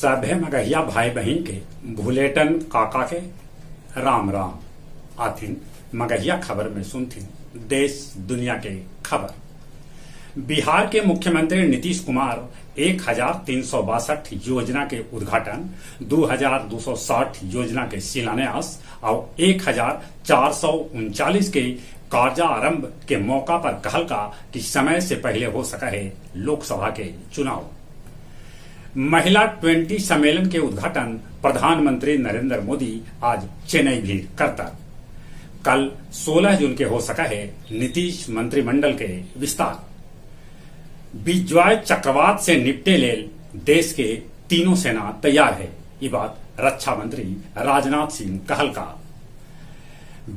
सभे मगहिया भाई बहिन के भुलेटन काका के राम राम। आथिन मगहिया खबर में सुनथिन देश दुनिया के खबर। बिहार के मुख्यमंत्री नीतीश कुमार 1362 योजना के उद्घाटन, 2260 योजना के शिलान्यास आउ 1439 के कार्यारंभ के मौका पर कहलका कि समय से पहले हो सका है लोकसभा के चुनाव। महिला 20 सम्मेलन के उद्घाटन प्रधानमंत्री नरेंद्र मोदी आज चेन्नई भी करता। कल 16 जून के हो सका है नीतीश मंत्रिमंडल के विस्तार। बिजॉय चक्रवात से निपटे लेल देश के तीनों सेना तैयार है, ये बात रक्षा मंत्री राजनाथ सिंह कहलका।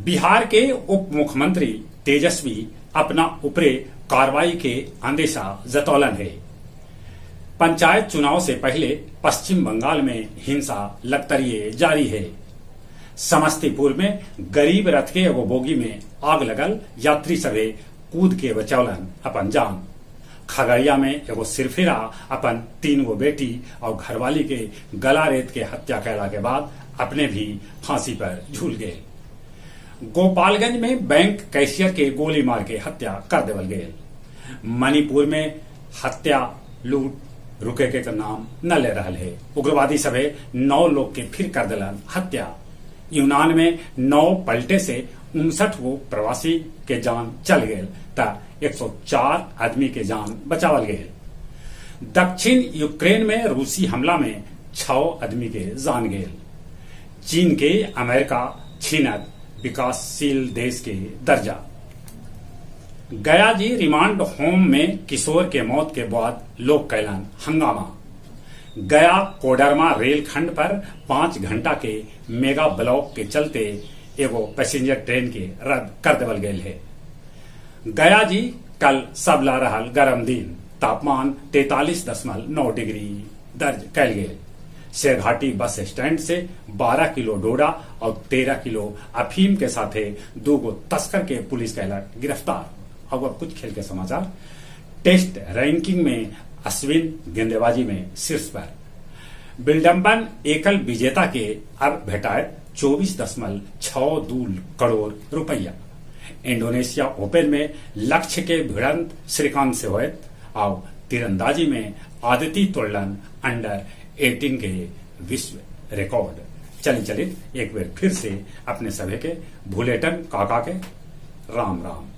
बिहार के उप मुख्यमंत्री तेजस्वी अपना उपरे कार्रवाई के अंदेशा जतौलन है। पंचायत चुनाव से पहले पश्चिम बंगाल में हिंसा लगतरिये जारी है। समस्तीपुर में गरीब रथ के एगो बोगी में आग लगल, यात्री सभे कूद के बचौलन अपन जान। खगड़िया में एगो सिरफिरा अपन 3 गो बेटी और घरवाली के गला रेत के हत्या कैला के बाद अपने भी फांसी पर झूल गए। गोपालगंज में बैंक कैशियर के गोली मार के हत्या कर देवल गए। मणिपुर में हत्या लूट रुके के नाम न ले रहा है। उग्रवादी सभे 9 लोग के फिर कर दिलन हत्या। यूनान में 9 पलटे से 59 गो प्रवासी के जान चल गए त 104 आदमी के जान बचावल गए। दक्षिण यूक्रेन में रूसी हमला में 6 आदमी के जान गए। चीन के अमेरिका छीनत विकासशील देश के दर्जा। गया जी रिमांड होम में किशोर के मौत के बाद लोग कैलन हंगामा। गया कोडरमा रेलखंड पर 5 घंटा के मेगा ब्लॉक के चलते एगो पैसेंजर ट्रेन के रद्द कर देवल गए है। गया जी कल सब ला रहल गरम दिन, तापमान 43.9 डिग्री दर्ज कैल गए। शेरघाटी बस स्टैंड से 12 किलो डोडा और 13 किलो अफीम के साथे 2 गो तस्कर के पुलिस कैला गिरफ्तार। अब कुछ खेल के समाचार। टेस्ट रैंकिंग में अश्विन गेंदबाजी में शीर्ष पर। विम्बलडन एकल विजेता के अब भेटाए 24.62 करोड़ रुपया। इंडोनेशिया ओपन में लक्ष्य के भिड़ंत श्रीकांत से होयत और तीरंदाजी में आदिति तोड़लन अंडर 18 के विश्व रिकॉर्ड। चली चलित एक बार फिर से अपने सभी के भुलेटन काका के राम राम।